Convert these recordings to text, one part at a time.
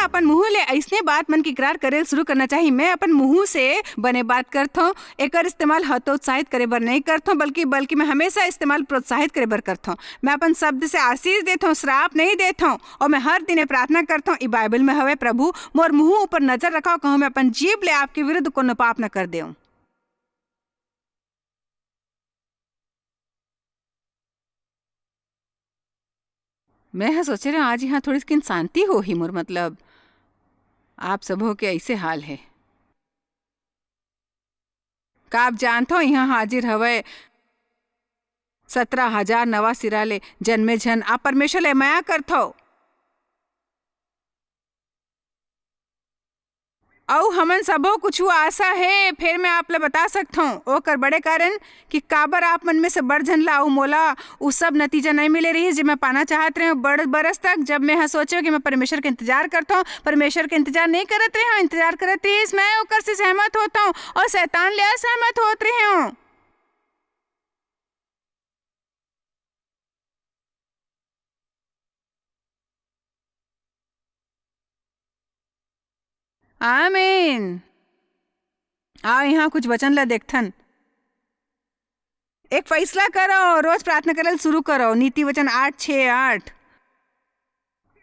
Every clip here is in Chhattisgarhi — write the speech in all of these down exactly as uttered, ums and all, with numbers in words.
अपन मुंह ले अइसने बात मन के इकरार करे ल शुरू करना चाही। मैं अपन मुंह से बने बात करथों, एकर इस्तेमाल हतोत्साहित करे बर नहीं करथों, बल्कि, बल्कि मैं हमेशा इस्तेमाल प्रोत्साहित करे बर करथों। मैं अपन शब्द से आशीष देथों, श्राप नहीं देथों, और मैं हर दिन ये प्रार्थना करथों, ई बाइबल में हवे, "प्रभु, मोर मुंह ऊपर नजर रखव, कहूं मैं अपन जीभ ले आपके विरुद्ध कोनो पाप न कर देऊं।" मैं ह सोचे रहे आज यहाँ थोड़ी किन शांति होही मोर, मतलब, आप सबो के ऐसे हाल है। का आप जानथो, यहाँ हाजिर हवय सत्रह हजार नवा सिरा ले जन्मे झन। आप परमेश्वर ले मया करथो। अउ हमन सबो कुछु आशा हे, फेर मैं आप ला बता सकथौं ओकर बड़े कारण कि काबर आप मन में से बड़ झन ला अउ मोला उ सब नतीजा नइ मिले रहिस, जे मैं पाना चाहत रहेंव। बड़ बरस तक जब मैं ह सोचेंव कि मैं परमेश्वर के इंतजार करथौं, परमेश्वर के इंतजार नइ करत रहेंव, इंतजार करत रहिस, मैं ओकर से सहमत होथौं अउ शैतान ले असहमत होत रहेंव। आमीन। आओ, यहाँ कुछ वचन ला देखथन। एक फैसला करो, रोज प्रार्थना करल शुरू करो। नीति वचन आठ छः आठ।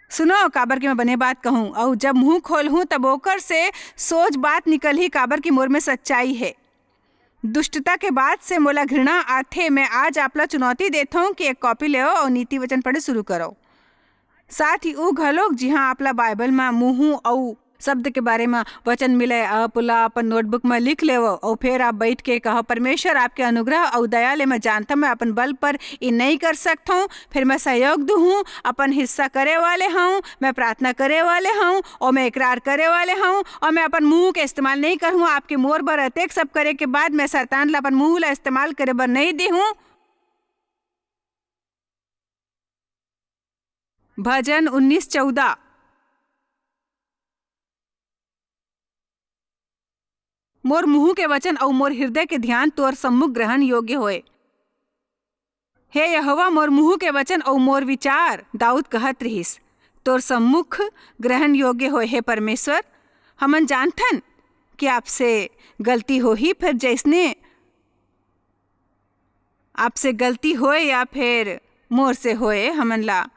सुनो, काबर के मैं बने बात कहूँ, अउ जब मुंह खोलहूँ, तब ओकर से सोच बात निकलही, काबर कि मोर में सच्चाई है। दुष्टता के बात से मोला घृणा आथे। मैं आज आप ला चुनौती देथौं कि एक कॉपी लेओ अउ नीति वचन पढ़े शुरू करो। साथ ही ऊ घलोक, जिहां आप ला बाइबल म मुहूं अउ शब्द के बारे म वचन मिले, आप ला अपन नोटबुक म लिख लेवो अउ फेर आप बैठ के कहो, "परमेश्वर, आपके अनुग्रह अउ दया ले मैं जानता, मैं अपन बल पर ई नई कर सकथौं, फेर मैं सहयोग दूहूं, अपन हिस्सा करे वाले हौं, मैं प्रार्थना करे वाले हौं, अउ मैं इकरार करे वाले हौं, अउ मैं अपन मुंह के इस्तेमाल नई करहूं। आपके मोर बर अतेक सब करे के बाद, मैं शैतान ला अपन मुंह ला इस्तेमाल करे बर नई देहूं।" भजन उन्नीस चौदह। मोर मुंह के वचन अउ मोर हृदय के ध्यान तोर सम्मुख ग्रहण योग्य होए। हे यहोवा, मोर मुंह के वचन अउ मोर विचार, दाऊद कहत रिहिस, तोर सम्मुख ग्रहण योग्य होए। हे परमेश्वर, हमन जानथन कि आपसे गलती होही, फेर जैसने आपसे गलती होए या फेर मोर से होए, हमन ला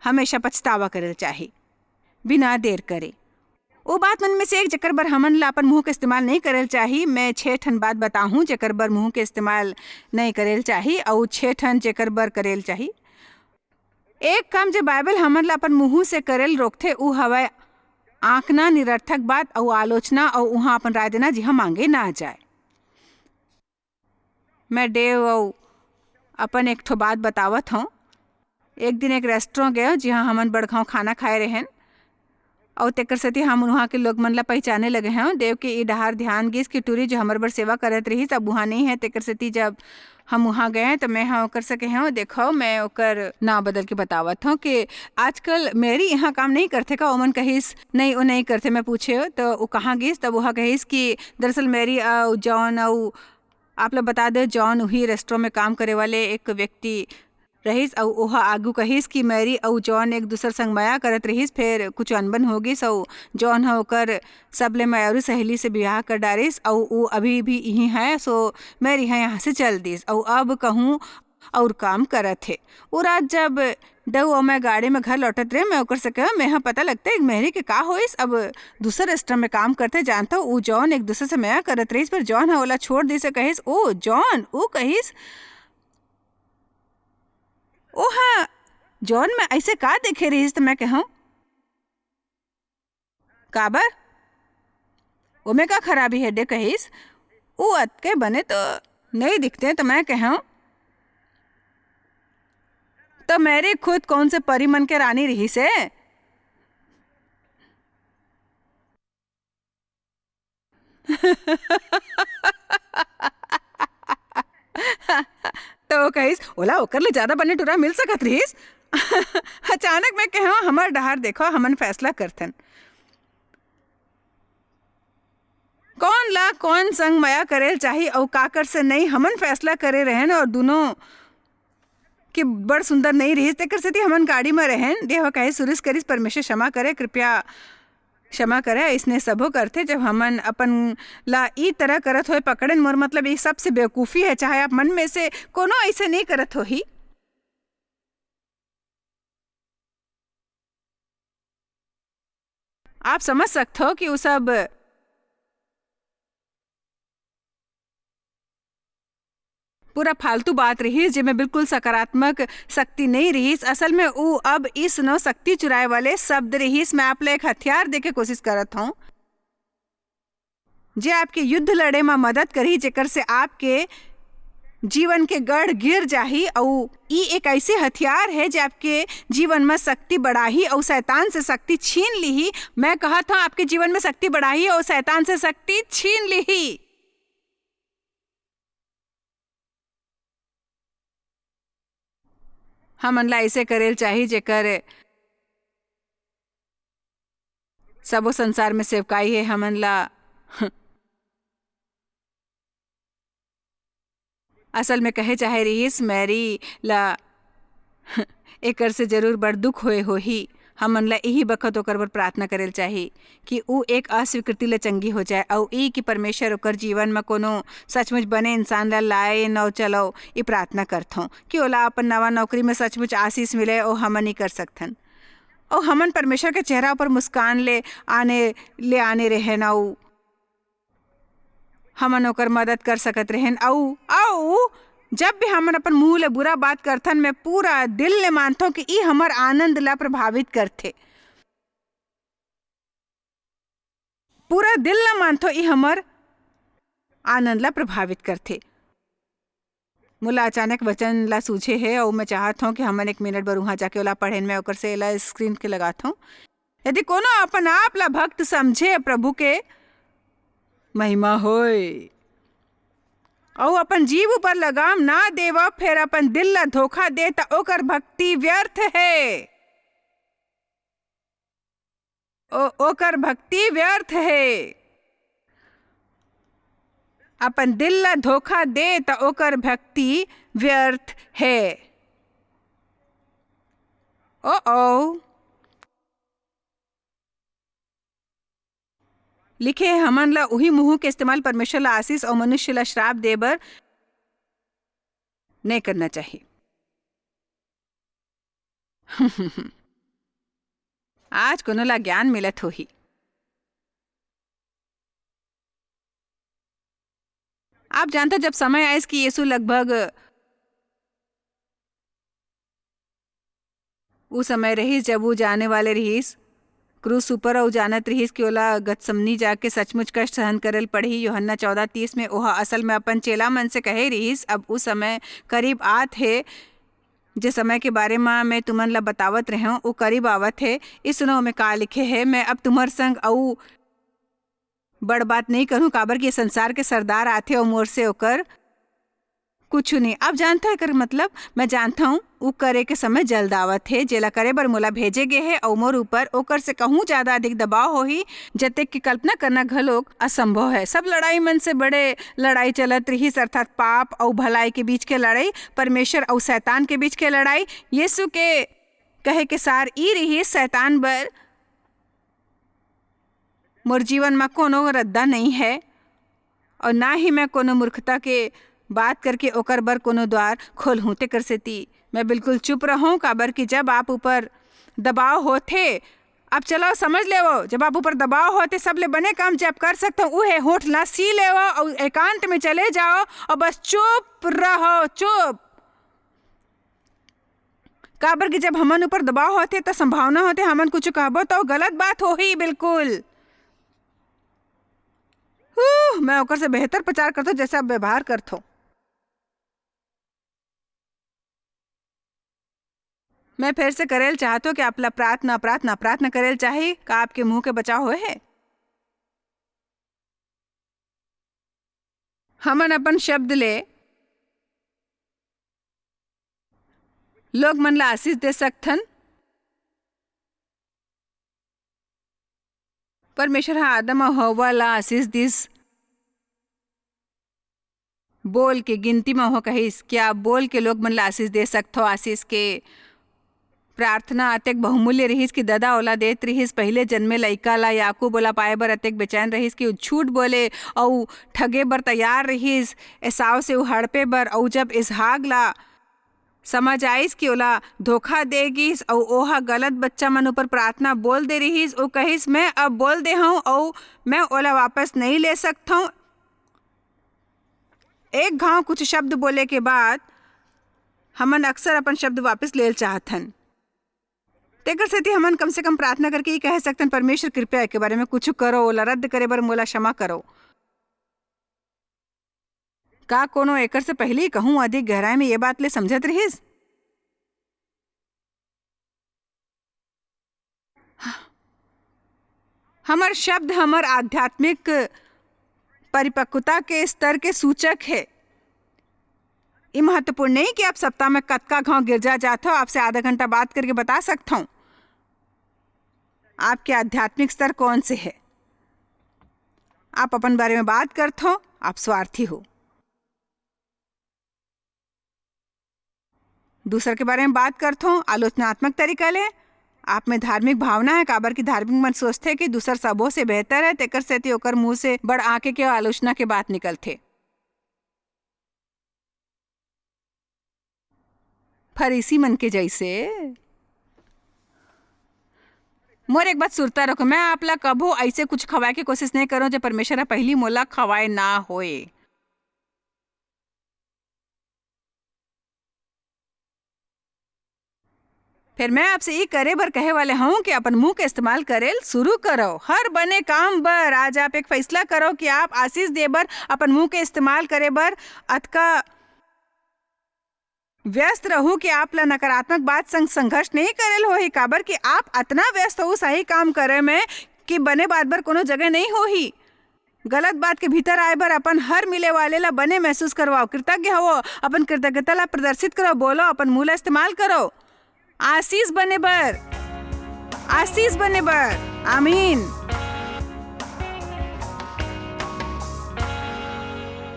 हमेशा पछतावा करल चाही, बिना देर करे। ओ बात मन में से एक, जेकर बर हमन ला अपन मुंह के इस्तेमाल नहीं करल चाही, मैं छह ठन बात बताहूं, जेकर बर मुंह के इस्तेमाल नहीं करल चाही, अउ छह ठन जेकर बर करल चाही। एक काम जे बाइबल हमन ला अपन मुंह से करल रोकथे, उ हवय आंकना, निरर्थक बात अउ आलोचना, अउ उहां अपन राय देना, जिहां मांगे ना जाए। मैं डेव अउ अपन एक ठो बात बतावत हौं। एक दिन एक रेस्टोरेंट गए, जिहां हमन बड़गांव खाना खाए रहेन, अउ तेकर सेती हम उहां के लोग मन ला पहिचाने लगे हौं। देव के ई डहार ध्यान गिस कि टूरी जो हमर बर सेवा करत रहिस, अब उहां नहीं है, तेकर सेती जब हम उहां गए, तो मैं ह ओकर से कहे हौं, "देखो, मैं ओकर नाव बदल के बतावत हौं कि आजकल मेरी यहाँ काम नहीं करथे का?" ओमन कहिस, "नहीं, वो नहीं करथे।" मैं पूछे, तो वो कहाँ गिस? तब वह कहिस कि दरअसल मेरी अउ जॉन अउ आप ला बता दे, जॉन उही रेस्टोरेंट में काम करे वाले एक व्यक्ति रहिस, अउ ओहा आगू कहिस कि मैरी अउ जॉन एक दूसर संग मया करत रहिस, फेर कुछ अनबन हो गिस, अउ जॉन ह ओकर सबले मयारू सहेली से बियाह कर डारिस, अउ ऊ अभी भी इहीं है। सो मैरी ह यहाँ से चल दिस, अउ अब कहूँ अउ काम करत हे। ऊ रात जब डऊ अउ मैं गाड़ी में घर लौटत रहे, मैं ओकर से कहा, "मैं ह पता लगता है, मेहरी के का होइस, अब दूसर रेस्टोरेंट में काम करथे।" जानता हूँ, ऊ जॉन एक दूसर से मया करत रहिस, पर जॉन ह ओला छोड़ दिस, कहिस, "ओ जॉन," ऊ कहिस, "ओ हाँ, जॉन, मैं ऐसे का देखे रहिस?" तो मैं कहूँ, "काबर? ओमे का खराबी हे?" डे कहिस, "ऊ अतके बने तो नहीं दिखते।" तो मैं कहूँ, "तो मेरी खुद कौन से परी मन के रानी रहिस हे?" तो वो कहिस, "ओला ओकर ले ज्यादा बने टूरा मिल सकत रहिस।" अचानक मैं कहूँ, "हमर डहार देखो, हमन फैसला करथन। कौन ला कौन संग मया करेल चाही अउ काकर से नहीं, हमन फैसला करे रहेन अउ दोनों के बड़ सुंदर नहीं रहिस, तेकर सेती हमन गाड़ी में रहेन।" देव कहे, "सुरेश करिस, परमेश्वर क्षमा करे, कृपया क्षमा करे, अइसने सबो करथे, जब हमन अपन ला ई तरह करत होए पकड़न, मोर मतलब, ई सबसे बेवकूफी है, चाहे आप मन में से कोनो अइसे नहीं करत होही। आप समझ सकथो कि वो सब पूरा फालतू बात रहिस, जेमे बिल्कुल सकारात्मक शक्ति नहीं रहिस। असल में ऊ अब इस नौ शक्ति चुराए वाले शब्द रहिस। मैं आप ला एक हथियार देके कोशिश करत हूँ, जे आपके युद्ध लड़े म मदद करही, जेकर से आपके जीवन के गढ़ गिर जाही। अऊ ई एक ऐसे हथियार है, जे आपके जीवन म शक्ति बढ़ाही अऊ शैतान से शक्ति छीन लिही। मैं कहत हूँ, आपके जीवन में शक्ति बढ़ाही अऊ शैतान से शक्ति छीन लिही। हमन ला ऐसे करेल चाही, जेकर सबो संसार में सेवकाई है। हमन ला असल में कहे चाहे रहिस, मैरी ला एकर से जरूर बड़ दुख होए होही। हमन ला इही बखत ओकर बर प्रार्थना करेल चाही कि ऊ एक अस्वीकृति ले चंगी हो जाए, अऊ ई कि परमेश्वर ओकर जीवन म कोनो सचमुच बने इंसान ला लाए न चलो। ई प्रार्थना करथों कि ओला अपन नवा नौकरी में सचमुच आशीष मिले, ओ हमन ई कर सकथन। अऊ हमन परमेश्वर के चेहरा ऊपर मुस्कान ले आने, ले आने रहेन, अऊ हमन ओकर मदद कर सकत रहेन। अऊ, अऊ जब भी हमन अपन मुंह ले बुरा बात करथन, मैं पूरा दिल ले मानथों कि ई हमर आनंद ला प्रभावित करथे। पूरा दिल ला मानथों, ई हमर आनंद ला प्रभावित करथे। मोला अचानक वचन ला सूझे हे, अऊ मैं चाहत हूँ कि हमन एक मिनट बर उहाँ जाके ओला पढ़ेन। मैं ओकर से एला screen के लगात हूँ। यदि कोनो अपन आप ला भक्त समझे, प्रभु के महिमा होय, अऊ अपन जीव ऊपर लगाम ना देव, फेर अपन दिल ला धोखा दे, त ओकर भक्ति व्यर्थ हे। ओ-, ओकर भक्ति व्यर्थ हे। अपन दिल ला धोखा दे, त ओकर भक्ति व्यर्थ हे। ओ, ओ। लिखे हे, हमन ला उही मुंह के इस्तेमाल परमेश्वर ला आशीष अऊ मनुष्य ला श्राप दे बर नइ करना चाही। आज कोनो ला ज्ञान मिलत होही। आप जानथो, जब समय आइस कि यीशु लगभग उ समय रहिस, जब उ जाने वाले रहिस क्रूस ऊपर, अउ जानत रहिस कि ओला गतसमनी जाके सचमुच कष्ट सहन करल पड़ही। यूहन्ना चौदह तीस में ओह असल में अपन चेला मन से कहे रहिस, "अब उ समय करीब आत हे, जे समय के बारे म मैं तुमन ला बतावत रहेंव, उ करीब आवत हे।" ई सुनो, ओमे का लिखे हे, "मैं अब तुम्हर संग अउ बड़ बात नइ करहूँ, काबर कि ये संसार के सरदार आथे अउ मोर से ओकर कुछु नइ।" आप जानथव एकर मतलब? मैं जानथव, उ करे के समय जल्द आवत हे, जेला करे बर मोला भेजे गे हे, अउ मोर ऊपर ओकर से कहूँ जादा अधिक दबाव होही, जतेक के कल्पना करना घलोक असंभव हे। सब लड़ाई मन से बड़े लड़ाई चलत रिहिस, अर्थात पाप अउ भलाई के बीच के लड़ाई, परमेश्वर अउ शैतान के बीच के लड़ाई। यीशु के कहे के सार ई रिहिस, शैतान बर मोर जीवन म कोनो रद्दा नइ हे, अउ ना ही मैं कोनो मूर्खता के बात करके ओकर बर कोनो द्वार खोलहूँ। तेकर सेती मैं बिल्कुल चुप रहूँ, काबर कि जब आप ऊपर दबाव होथे, आप चलो समझ लेवो, जब आप ऊपर दबाव होथे, सबले बने काम जे आप कर सकथो, उ हे होठ ला सी लेवो अउ एकांत में चले जाओ अउ बस चुप रहो, चुप। काबर कि जब हमन ऊपर दबाव होथे, त संभावना होथे, हमन कुछ कहबो, त गलत बात होही, बिल्कुल। हूह, मैं ओकर से बेहतर प्रचार करथों, जैसे आप व्यवहार करथो। मैं फेर से करेल चाहथों कि आप ला प्रार्थना, प्रार्थना, प्रार्थना करेल चाही। का आपके मुंह के बचाव होए हे? हमन अपन शब्द ले लोग मन ला आशीष दे सकथन। परमेश्वर ह आदम अउ हव्वा ला आशीष दिस। बोल के गिनती म ओह कहिस, "क्या आप बोल के लोग मन ला आशीष दे सकथव?" आशीष के प्रार्थना अतेक बहुमूल्य रिहिस कि ददा ओला देत रिहिस। पहिले जनमे लइका ला याकूब ओला पाए बर अतेक बेचैन रिहिस कि ऊ झूठ बोले अऊ ठगे बर तैयार रिहिस। एसाव से ऊ हड़पे बर, अऊ जब इसहाक ला समझ आइस कि ओला धोखा दे गिस अऊ ओह गलत बच्चा मन ऊपर प्रार्थना बोल दे रिहिस, ऊ कहिस, "मैं अब बोल दे हंव अऊ मैं ओला वापस नइं ले सकथंव।" एक घांव कुछ शब्द बोले के बाद हमन अक्सर अपन शब्द वापस लेल चाहथन। तेकर सेती हमन कम से कम प्रार्थना करके ई कह सकथन, "परमेश्वर, कृपया एके बारे में कुछ करो, ओला रद्द करे बर मोला क्षमा करो।" का कोनो एकर से पहिली कहूं अधिक गहराई में ये बात ले समझत रिहिस? हमर शब्द हमर आध्यात्मिक परिपक्वता के स्तर के सूचक हे। ई महत्वपूर्ण नहीं कि आप सप्ताह में कतका घांव गिरजा जात हो, आपसे आधा घंटा बात करके बता सकत हूं आपके आध्यात्मिक स्तर कौन से है। आप अपन बारे में बात करत हो, आप स्वार्थी हो। दूसर के बारे में बात करत हो आलोचनात्मक तरीका ले। आप में धार्मिक भावना है, काबर कि धार्मिक मन सोचथे कि दूसर सबो से बेहतर है, तेकर सेती ओकर मुंह से बड़ आंके के आलोचना के बात निकलथे। फरीसी मन के जैसे। मोर एक बात सुरता रखो, मैं आप ला कभू ऐसे कुछ खवाए के कोशिश नहीं करूं जो परमेश्वर ह पहिली मोला खवाए ना होए। फिर मैं आपसे ये करे बर कहे वाले हूँ कि अपन मुंह के इस्तेमाल करेल शुरू करो। हर बने काम बर आज आप एक फैसला करो कि आप आशीष दे बर अपन मुंह के इस्तेमाल करे बर अतका व्यस्त रहू कि आप ला नकारात्मक बात संग संघर्ष नहीं करेल होही, काबर कि आप अतना व्यस्त हो सही काम करे में कि बने बात बर कोनो जगह नहीं होही। गलत बात के भीतर आए बर अपन हर मिले वाले ला बने महसूस करवाओ, कृतज्ञ हो, अपन कृतज्ञता ला प्रदर्शित करो, बोलो, अपन मुंह ला इस्तेमाल करो। आशीष बने बर, आशीष बने बर। आमीन।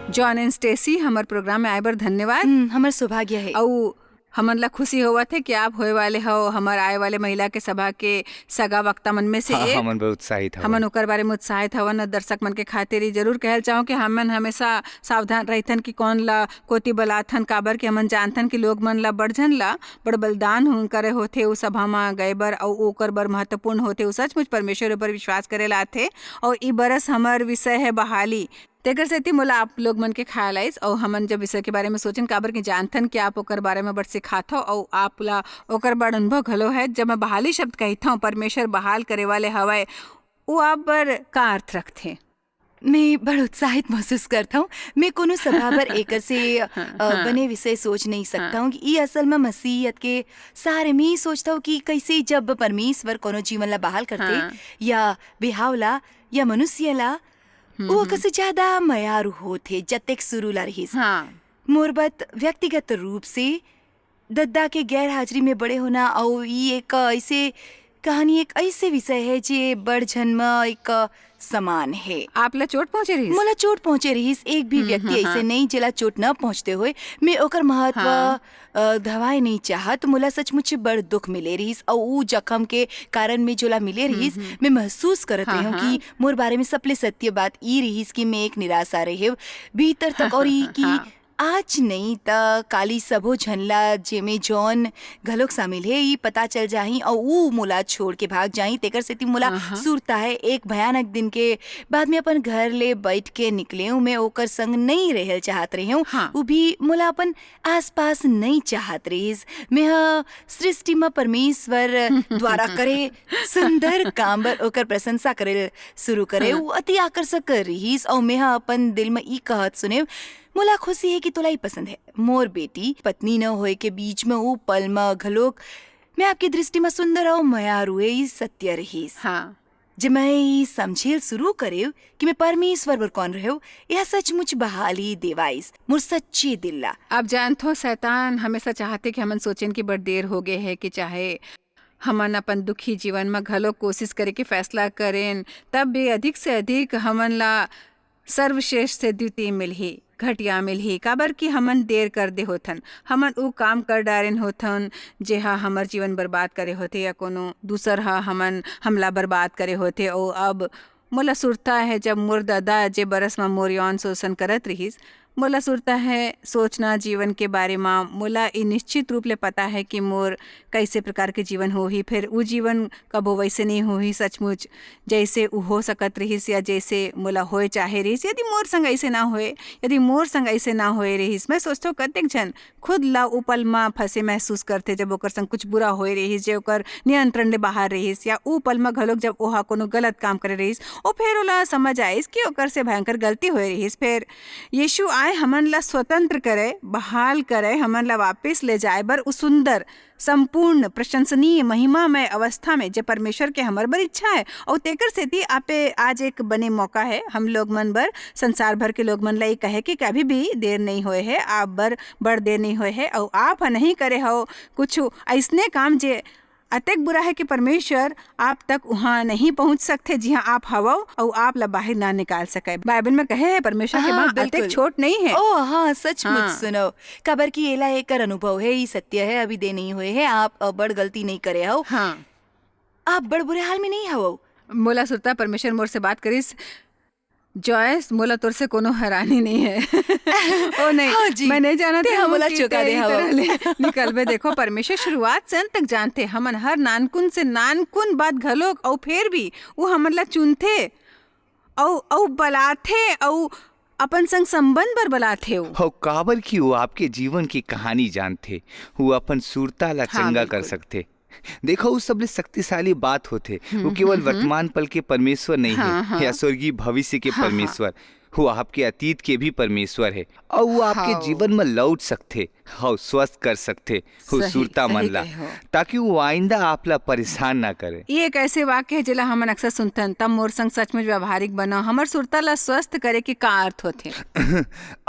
जॉन एंड स्टेसी, हमर प्रोग्राम में आए बर धन्यवाद। हम्म, हमर सौभाग्य है। अउ हमन ला खुशी होवत हे कि आप होए वाले हो हमर आए वाले महिला के सभा के सगा वक्ता मन में से हाँ, एक। हमन बहुत उत्साहित हवन। हमन ओकर बारे में उत्साहित हवन। दर्शक मन के खातिर ई जरूर कहल चाहूँ कि हमन हमेशा सावधान रहिथन कि कौन ला कोती बलाथन, काबर कि हमन जानथन कि लोग मन ला बड़ झन ला बड़ बलिदान हु-, करे होथे, उ सभा म गए बर, अउ ओकर बर महत्वपूर्ण होथे। उ सचमुच परमेश्वर ऊपर विश्वास करे ला आथे। अउ ई बरस हमर विषय है बहाली। तेकर सेती मोला आप लोग मन के ख्याल आइस, अउ हमन जब विषय के बारे में सोचन, काबर कि जानथन कि आप ओकर बारे में बड़ सिखाथव, अउ आप ला ओकर बड़ अनुभव घलो है। जब मैं बहाली शब्द कहिथंव, परमेश्वर बहाल करे वाले हवय, वो आप बर का अर्थ रखथे? मैं बड़ उत्साहित महसूस करथंव। मैं कोनो सभा बर एकर से, हाँ, अ, हाँ। बने विषय सोच नहीं सकता हाँ। हूँ कि ई असल में मसीहत के सारे में ही सोचता हूँ कि कैसे जब परमेश्वर कोनो जीवन ला बहाल करथे हाँ। या बिहाव ला या मनुष्य ला, हम्म, वो हम्म। कसे ज्यादा मयारू होथे, जतेक शुरू ला रहिस। हाँ। मोर बत व्यक्तिगत रूप से दद्दा के गैर हाजिरी में बड़े होना, अउ ई एक ऐसे कहानी, एक ऐसे विषय है जे बड़ झन म एक समान है। आप ला चोट पहुंचे रहिस? मोला चोट पहुंचे रहिस, एक भी हम्म, व्यक्ति हाँ, ऐसे हाँ। नहीं जेला चोट न पहुंचते हुए मैं ओकर महत्व, हाँ। अ, धवाए नहीं चाहत। मोला सचमुच बड़ दुख मिले रहिस, अउ ऊ जखम के कारण में जोला मिले रहिस, हम्म, हम्म। मैं महसूस करत हाँ, रहे हूँ हाँ। कि मोर बारे में सबले सत्य बात ई रहिस कि मैं एक निराशा रहे भीतर तक, और ई कि हाँ। आज नहीं त काली सबो झन ला, जेमे जॉन घलोक शामिल हे, ई पता चल जाही अउ ऊ मोला छोड़ के भाग जाही। तेकर सेती मोला हाँ, हाँ। सुरता है, एक भयानक दिन के बाद में अपन घर ले बैठ के निकले हूँ। मैं ओकर संग नहीं रहल चाहत रहे हूँ, हाँ। वो भी मोला अपन आसपास नहीं चाहत रहिस। मैं ह सृष्टि म परमेश्वर द्वारा करे सुंदर काम बर ओकर प्रशंसा करे शुरू करे। हाँ। वो अति आकर्षक रहिस, अउ मैं ह अपन दिल म ई कहत सुने, "मोला खुशी है कि तोला ई पसंद है।" मोर बेटी, पत्नी न होए के बीच में वो पल म घलोक मैं आपकी दृष्टि म सुंदर अउ मयारू ए, ई सत्य रहिस। हाँ। जब मैं ई समझेल शुरू करेव कि मैं परमेश्वर बर कौन रहेव, यह सचमुच बहाली देवाइस मोर सच्चे दिल ला। आप जानथो, शैतान हमेशा चाहथे कि हमन सोचेन कि बड़ देर हो गए है, कि चाहे हमन अपन दुखी जीवन म घलो कोशिश करे के फैसला करेन, तब भी अधिक से अधिक हमन ला सर्वश्रेष्ठ से द्वितीय मिलही। घटिया मिलही, काबर कि हमन देर कर दे होथन, हमन ऊ काम कर डारेन होथन, जेहा हमर जीवन बर्बाद करे होथे या कोनो दूसर ह हमन हमला बर्बाद करे होथे। अउ अब मोला सुरता है, जब मोर ददा जे बरस म मोर यौन शोषण करत रिहिस, मोला सुरता है सोचना जीवन के बारे म। मोला ये निश्चित रूप ले पता है कि मोर कैसे प्रकार के जीवन होही, फिर ऊ जीवन कबो वैसे नहीं होही सचमुच, जैसे ऊ हो सकत रिहिस या जैसे मोला होए चाहे रिहिस। यदि मोर संग ऐसे ना होए, यदि मोर संग ऐसे ना होए रिहिस, मैं सोचथों कतेक झन खुद ला ऊ पल म फंसे महसूस करथे, जब ओकर संग कुछ बुरा होए रिहिस, जे ओकर नियंत्रण ले बाहर रिहिस, या ऊ पल म घलोक जब ओहा कोनो गलत काम करे रिहिस, ओ फेर ओला समझ आइस कि ओकर से भयंकर गलती होए रिहिस। फेर यीशु आए हमन ला स्वतंत्र करे, बहाल करे, हमन ला वापस ले जाए बर ऊ सुंदर, संपूर्ण, प्रशंसनीय, महिमामय अवस्था में, जे परमेश्वर के हमर बर इच्छा है। और तेकर सेती आपे आज एक बने मौका है हम लोग मन बर, संसार भर के लोग मन ला ये कहे कि कभी भी देर नहीं होए है, आप बर बड़ देर नहीं होए है, और आप ह नहीं करे हो कुछ ऐसने काम जे अतेक बुरा है कि परमेश्वर आप तक उहाँ नहीं पहुँच सकथे, जिहाँ आप हवव, अउ आप ला बाहिर ना निकाल सके। बाइबल में कहे है, परमेश्वर के हाँ, बाँह अतेक बिल्कुल। छोट नहीं है। ओ हाँ, सचमुच हाँ। सुनव, काबर कि एला एकर अनुभव है, ई सत्य है, अभी दे नहीं होए है, आप, अ, बड़ गलती नहीं करे हव। हाँ। आप बड़ बुरे हाल में नहीं हवव। मोला सुरता परमेश्वर मोर से बात करिस, "जॉयस, मोला तोर से कोनो हैरानी नहीं है।" ओ नहीं, हाँ जी, मैं नहीं जानत ते रहूँ हमला कि चुका ते दे ई हवव। तरह ले निकलबे। देखो, परमेश्वर शुरुआत से अंत तक जानथे। हमन हर नानकुन से नानकुन बात घलोक, अउ फेर भी वो हमन ला चुनथे, अउ, अउ बलाथे, अउ अपन संग संबंध बर बलाथे वो। हो, काबर कि वो आपके जीवन की कहानी जानथे, वो अपन सुरता ला हाँ, चंगा कर बिल्कुल। सकथे। देखो, वो सबले शक्तिशाली बात होथे। वो हम्म, केवल हम्म, हम्म। वर्तमान पल के परमेश्वर नहीं हाँ, है हाँ। या स्वर्गीय भविष्य के हाँ, हाँ। परमेश्वर। वो आपके अतीत के भी परमेश्वर है। अउ वो आपके हाँ। जीवन में लौट सकथे, हाँ, स्वस्थ कर सकथे, वो सही, सुरता सही मन ला, कहे हो। ताकि वो आइंदा आप ला परेशान ना करे। ये एक ऐसे वाक्य है, जेला हमन अक्सर सुनथन, "तब मोर संग सचमुच व्यवहारिक बनो।" हमर सुरता ला स्वस्थ करे के का अर्थ होथे?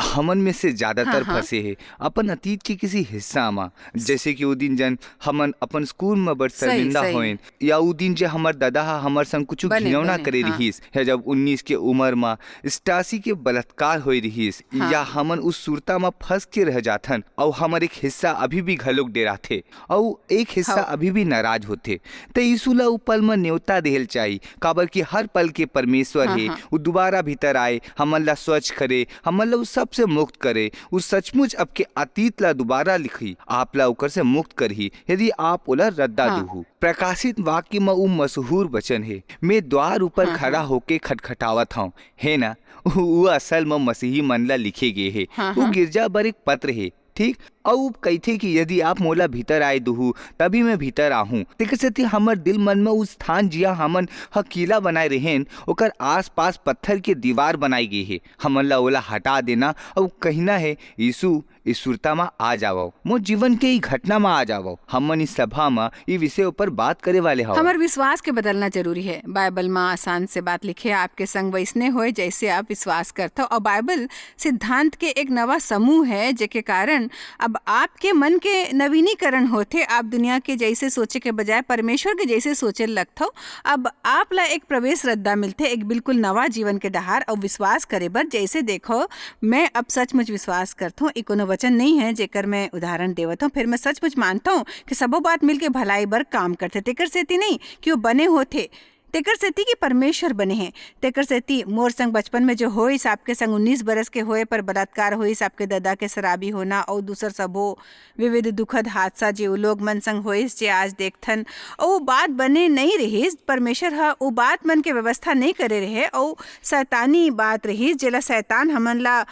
हमन में से ज्यादातर हाँ, हाँ। फंसे हे अपन अतीत के किसी हिस्सा मा, जैसे कि वो दिन जन हमन अपन स्कूल में बड़ सही, शर्मिंदा सही। होएन, या वो दिन जे हमर दादा हा हमर संग कुछ बने, घिनौना बने, करे हाँ। रिहिस, या जब उन्नीस के उम्र मा स्टासी के बलात्कार होए रिहिस, हाँ। या हमन उस सुरता मा फंस के रह जाथन, अउ हमर एक हिस्सा अभी भी घलोक डेराथे, अउ एक हिस्सा हाँ। अभी भी नाराज होथे। त यीशु ला उ पल म नेवता देहल चाही, काबर कि हर पल के परमेश्वर हाँ, हे। हाँ। उ दोबारा भीतर आए, हमन ला स्वच्छ करे, हमन ला उ सबसे मुक्त करे। उ सचमुच आपके अतीत ला दोबारा लिखही, आप ला ओकर से मुक्त करही, यदि आप ओला रद्दा हाँ। दुहू। प्रकाशित वाक्य म उ मशहूर वचन हे, "मैं द्वार ऊपर हाँ, खड़ा हाँ। होके खटखटावत हौं," हे ना? उ, उ असल म मसीही मन ला लिखे गे हे। हाँ, उ हाँ। गिरजा बर एक पत्र हे, ठीक? अउ कहिथे कि यदि आप मोला भीतर आए दुहू, तभी मैं भीतर आहूं। तेकर सेती हमर दिल मन म उ स्थान, जिहां हमन ह किला बनाए रहेन, ओकर आसपास पत्थर के दीवार बनाए गे हे। हमन ला ओला हटा देना अउ कहना हे, "यीशु, इस सुरता म आ जावव, मोर जीवन के ई घटना म आ जावव।" हमन इस सभा म ई विषय ऊपर बात करे वाले हवन। हमर विश्वास के बदलना जरूरी है। बाइबल म आसान से बात लिखे, "आपके संग वैसने होए, जैसे आप विश्वास करथव।" और बाइबल सिद्धांत के एक नवा समूह है, जेके कारण अब आपके मन के नवीनीकरण होथे। आप दुनिया के जैसे सोचे के बजाय परमेश्वर के जैसे सोचे लगथव। अब आप ला एक प्रवेश रद्दा मिलथे, एक बिल्कुल नवा जीवन के डहार अउ विश्वास करे बर। जैसे देखो, मैं अब सचमुच विश्वास करथों, ई कोनो वचन नहीं है जेकर मैं उदाहरण देवत हूँ, फिर मैं सचमुच मानथों कि सबो बात मिलके भलाई बर काम करथे। तेकर सेती नहीं कि वो बने होथे, तेकर सेती कि परमेश्वर बने हे। तेकर सेती मोर संग बचपन में जो होइस, आपके संग उन्नीस बरस के होए पर बलात्कार होइस, आपके ददा के शराबी होना अउ दूसर सबो विविध दुखद हादसा जे उ लोग मन संग होइस, जे आज देखथन, अउ उ बात बने नइ रिहिस। परमेश्वर ह उ बात मन के व्यवस्था नइ करे रहे, अउ शैतानी बात रिहिस, जेला शैतान हमन ला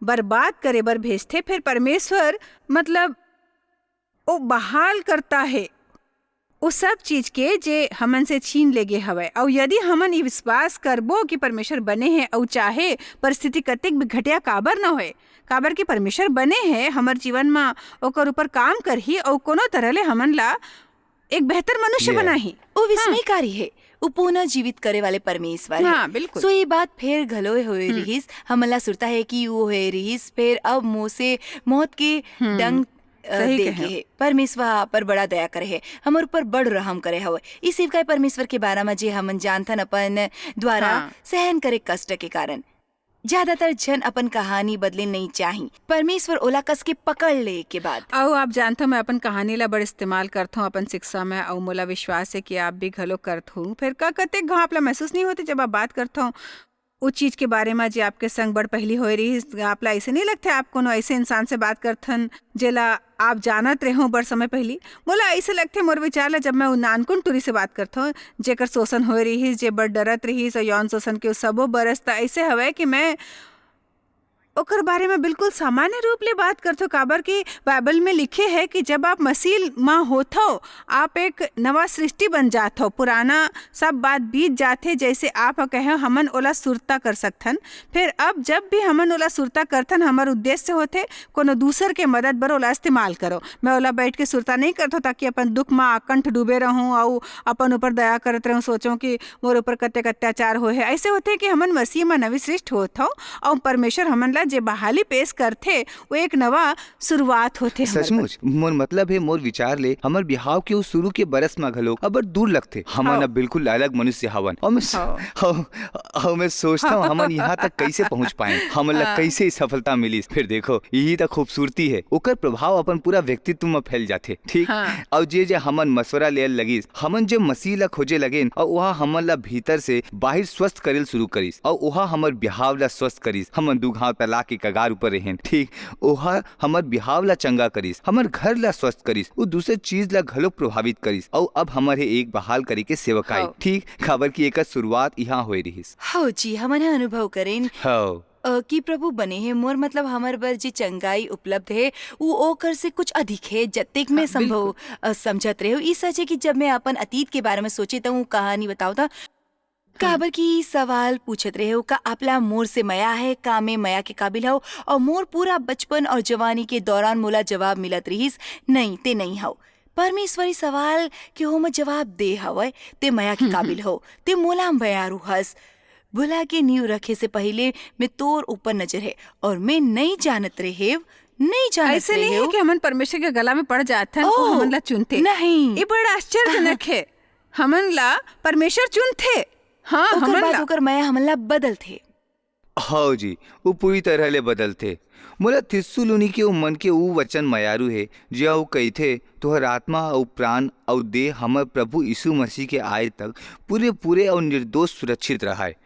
बर्बाद करे बर भेजथे। फिर परमेश्वर, मतलब, ओ बहाल करता हे ओ सब चीज के, जे हमन से छीन ले गे हवय। अउ यदि हमन ई विश्वास करबो कि परमेश्वर बने हे, अउ चाहे परिस्थिति कतेक भी घटिया काबर न होए, काबर कि परमेश्वर बने हे, हमर जीवन म ओकर ऊपर काम करही, अउ कोनो तरह ले हमन ला एक बेहतर मनुष्य ये। बनाही। वो हाँ। विस्मयकारी हे, वो पुनः जीवित करे वाले परमेश्वर हे। हाँ, बिल्कुल। सो ये बात फेर घलो होए हम्म। रिहिस, हमन ला सुरता हे कि वो होए रिहिस, फेर अब मोसे मौत के हम्म। डंक, अ, सही दे कहे। गे हे। परमेश्वर आप पर बड़ा दया करे हे, हमर ऊपर बड़ रहम करे हवे। ई सेवकाई परमेश्वर के बारे म जे हमन जानथन अपन द्वारा हाँ। सहन करे कष्ट के कारण। ज्यादातर झन अपन कहानी बदले नइ चाही। परमेश्वर ओला कस के पकड़ ले के बाद। अउ आप जानथव, मैं अपन कहानी ला बड़ इस्तेमाल करथव अपन शिक्षा में, अउ मोला विश्वास हे कि आप भी घलो करथव। फेर का कतेक घाव आप ला महसूस नइ होथे, जब आप बात करथव ओ चीज के बारे में, जे आपके संग बड़ पहिली होए रहिस? आप ला ऐसे नइ लगथे, आप कोनो ऐसे इंसान से बात करथन, जेला आप जानत रेहो बड़ समय पहिली? मोला ऐसे लगथे, मोर विचार ला, जब मैं उ नानकुन टूरी से बात करथव, जेकर शोषण होए रहिस, जे बड़ डरत रहिस, अउ यौन शोषण के उ सबो बरस, त ऐसे हवय कि मैं ओकर बारे में बिल्कुल सामान्य रूप ले बात करथव, काबर कि बाइबल में लिखे हे कि जब आप मसीह म होथव, आप एक नवा सृष्टि बन जात हव। पुराना सब बात बीत जाथे, जैसे आप ह कहे, हमन ओला सुरता कर सकथन। फिर अब जब भी हमन ओला सुरता करथन, हमर उद्देश्य होथे कोनो दूसर के मदद बर ओला इस्तेमाल करो। मैं ओला बैठ के सुरता नहीं करथव, ताकि अपन दुख म आकंठ डूबे रहूं अउ अपन ऊपर दया करत रहूं, सोचो कि मोर ऊपर कतेक अत्याचार होए हे। ऐसे होथे कि हमन मसीह म नवी सृष्टि होत हव, अउ परमेश्वर हमन ला जे बहाली पेश करथे, वो एक नवा शुरुआत होथे हमर बर। सचमुच, मोर मतलब हे, मोर विचार ले, हमर बिहाव के उस शुरू के बरस म घलो अब्बड़ दूर लगथे। हमन हव। अब बिल्कुल अलग मनुष्य हवन। अउ मैं स-, हव। हव, हव, मैं सोचथव, हमन यहाँ तक कैसे पहुँच पाए, हमन ला हाँ। कैसे ई सफलता मिलिस। फिर देखो, यही त खूबसूरती हे, ओकर प्रभाव अपन पूरा व्यक्तित्व म फैल जाथे, ठीक? हाँ। अउ जे, जे हमन मशवरा लेवल लगिस, हमन जे मसीह ला खोजे लगेन, अउ ओहा हमन ला भीतर से बाहिर स्वस्थ करेल शुरू करिस, अउ ओहा हमर बिहाव ला स्वस्थ करिस। हमन दू घाव तलाक के कगार ऊपर रहेन, ठीक? ओहा हमर बिहाव ला चंगा करिस, हमर घर ला स्वस्थ करिस, उ दूसर चीज ला घलो प्रभावित करिस, अउ अब हमर हे एक बहाल करे के सेवकाई, हव। ठीक? काबर कि एकर शुरुआत इहाँ होए रिहिस। हव जी, हमन ह अनुभव करेन। हव। अ, कि प्रभु बने हे, मोर मतलब हमर बर जे चंगाई उपलब्ध हे, उ ओकर से कुछ अधिक हे, जतेक मैं हाँ, संभव, बिल्कुल। अ, समझत रेहेव। ई सच हे कि जब मैं अपन अतीत के बारे में सोचे, त उ कहानी बताओ त। हम्म। काबर कि ई सवाल पूछत रेहेव, का आपला मोर से मया हे, का मैं मया के काबिल हव? अउ मोर पूरा बचपन अउ जवानी के दौरान मोला जवाब मिलत रिहिस, "नहीं, ते नहीं हव।" परमेश्वरी सवाल के ओमा जवाब दे हवय, "ते मया के हम्म, काबिल हम्म। हव, ते मोला मयारू हस।" भुला के नींव रखे से पहिले मैं तोर ऊपर नजर हे, अउ मैं नई जानत रेहेव, नई जानत ऐसे नहीं हे रेहेव। कि हमन परमेश्वर के गला में पड़ जाथन, वो ओह, हमन ला चुनथे। नहीं। ये बड़ा आश्चर्यजनक हे। हमन ला परमेश्वर चुनथे। हाँ, ओकर हमन बाद ला। ओकर मया हमन ला बदलथे। हव जी, वो पूरी तरह ले बदलथे। मोला थिस्सलुनीकि के वो मन के वो वचन मयारू हे, जिहाँ वो कहिथे, "तोहर आत्मा अउ प्राण अउ देह हमर प्रभु यीशु मसीह के आए तक पूरे-पूरे अउ निर्दोष सुरक्षित रहय।"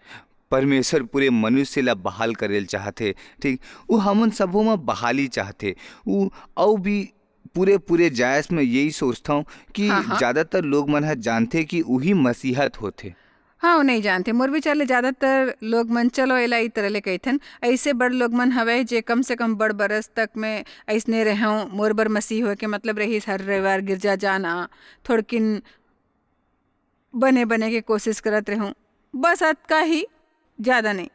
परमेश्वर पूरे मनुष्य ला बहाल करेल चाहथे, ठीक? वो हमन सबो म बहाली चाहथे। वो अउ भी पूरे-पूरे जायस में यही सोचथंव कि हाँ, हाँ। ज्यादातर लोग मन ह जानथे कि उही मसीहत होथे। हाँ, वो नहीं जानथे। मोर विचार ले ज्यादातर लोग मन, चलो एला ई तरह ले कहिथन, ऐसे बड़ लोग मन हवय जे कम से कम बड़ बरस तक में अइसने रहंव, मोर बर मसीह होए के मतलब रहिस हर रविवार गिरजा जाना, थोड़किन बने बने के कोशिश करत रहूं, बस अतका ही, ज्यादा नहीं।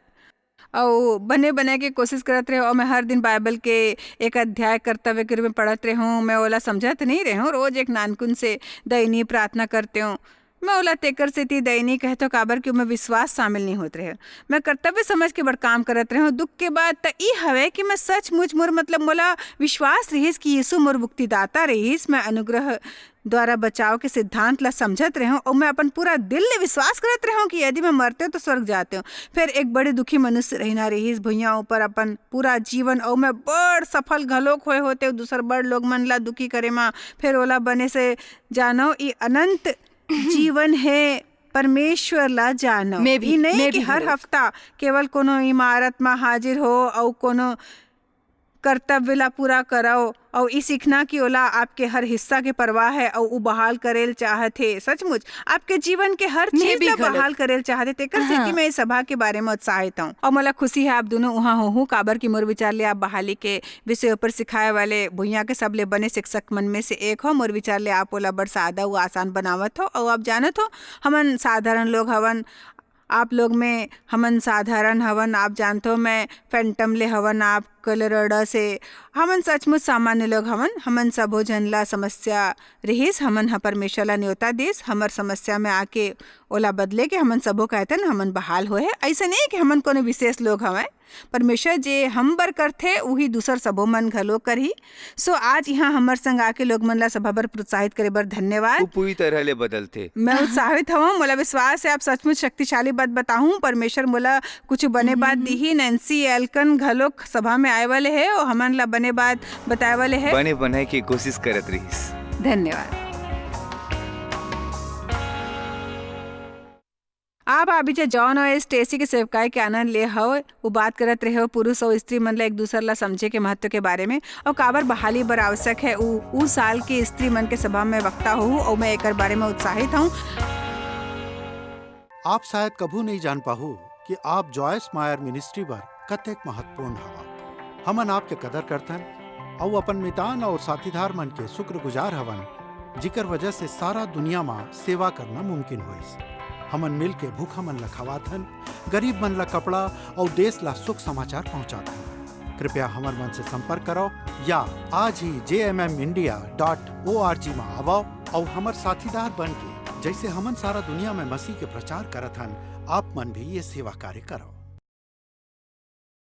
अउ बने बने के कोशिश करत रहूं, अउ मैं हर दिन बाइबल के एक अध्याय कर्तव्य के रूप में पढ़त रहूं। मैं ओला समझत नहीं रहूं, रोज एक नानकुन से दयनीय प्रार्थना करते हूं। मैं ओला तेकर सेती दयनीय कहतो, काबर कि ओमे विश्वास शामिल नहीं होत रहे। मैं कर्तव्य समझ के बड़ काम करत रहूं। दुख के बात त ई हवे कि मैं सचमुच मोर, मतलब, मोला विश्वास रहिस कि यीशु मोर मुक्तिदाता रहिस। मैं अनुग्रह द्वारा बचाव के सिद्धांत ला समझत रहूं, अउ मैं अपन पूरा दिल ले विश्वास करत रहूं कि यदि मैं मरते तो स्वर्ग जाते हूं। फिर एक बड़े दुखी मनुष्य रहना रहिस भुइयां ऊपर अपन पूरा जीवन, अउ मैं बड़ सफल घलोक होए होते, दूसर बड़ लोग मन ला दुखी करे मा। फिर ओला बने से जानो, ई अनंत जीवन हे, परमेश्वर ला जानो। मैं भी, ई नहीं मैं कि भी हर घलोक। हफ्ता केवल कोनो इमारत मा हाजिर हो अउ कोनो कर्तव्य ला पूरा करव, अउ ई सीखना कि ओला आपके हर हिस्सा के परवाह है, अउ उ बहाल करेल चाहत हे। सचमुच, आपके जीवन के हर मैं चीज भी ला घलोक। बहाल करेल चाहत हे। तेकर हाँ। सेती मैं इस सभा के बारे में उत्साहित हूँ, अउ मोला खुशी है आप दोनों उहाँ होहू, काबर कि मोर विचार ले आप बहाली के विषय ऊपर सिखाए वाले भुइयां के सबले बने शिक्षक मन में से एक हो। मोर विचार ले आप ओला बड़ सादा अउ आसान बनावत हो, अउ आप जानत हो, हमन साधारण लोग हवन, आप लोग में हमन साधारण हवन, आप जानथो, मैं फैंटम ले हवन, आप कलरड़ा से। हमन सचमुच सामान्य लोग हवन। हमन सबो झन ला समस्या रिहिस, हमन ह परमेश्वर ला न्योता दिस हमर समस्या में आके ओला बदले के। हमन सबो कहथन हमन बहाल होए हे। ऐसे नहीं कि हमन कोनो विशेष लोग हवय। परमेश्वर जे हम बर करथे, उही दूसर सबो मन घलो करही। So, आज इहाँ हमर संग आके लोग मन ला सभा बर प्रोत्साहित करे बर धन्यवाद। वो पूरी तरह ले बदलथे। मैं उत्साहित हवं। मोला विश्वास है, आप सचमुच शक्तिशाली बात बताहूँ। परमेश्वर मोला कुछ बने बात दिही। नैन्सी एल्कन घलोक सभा में आए वाले हे और हमन ला बने बात बताए वाले हे। बने बनाए के कोशिश करत रहिस। धन्यवाद। आप अभी जे जॉन और स्टेसी के सेवकाई के आनंद ले हव, वो बात करत रहे हो पुरुष और स्त्री मन ला एक दूसर ला समझे के महत्व के बारे में और काबर बहाली बर आवश्यक है। उ, उ साल के स्त्री मन के सभा में वक्ता हो और मैं एकर बारे में उत्साहित हूँ। आप शायद कभू नहीं जान पाहू कि आप जॉयस मायर मिनिस्ट्री बर कतेक महत्वपूर्ण हवा। हमन आपके कदर करथन अउ अपन मितान और साथीदार मन के शुक्रगुजार हवन, जिकर वजह से सारा दुनिया मा सेवा करना मुमकिन होइस। हमन मिल के भूखा मन ला खवाथन, गरीब मन ला कपड़ा और देश ला सुख समाचार पहुंचाथन। कृपया हमर मन से संपर्क करो या आज ही जे M M India dot O R G मा आवो और हमर साथीदार बन के, जैसे हमन सारा दुनिया में मसीह के प्रचार करत हन, आप मन भी ये सेवा कार्य करो।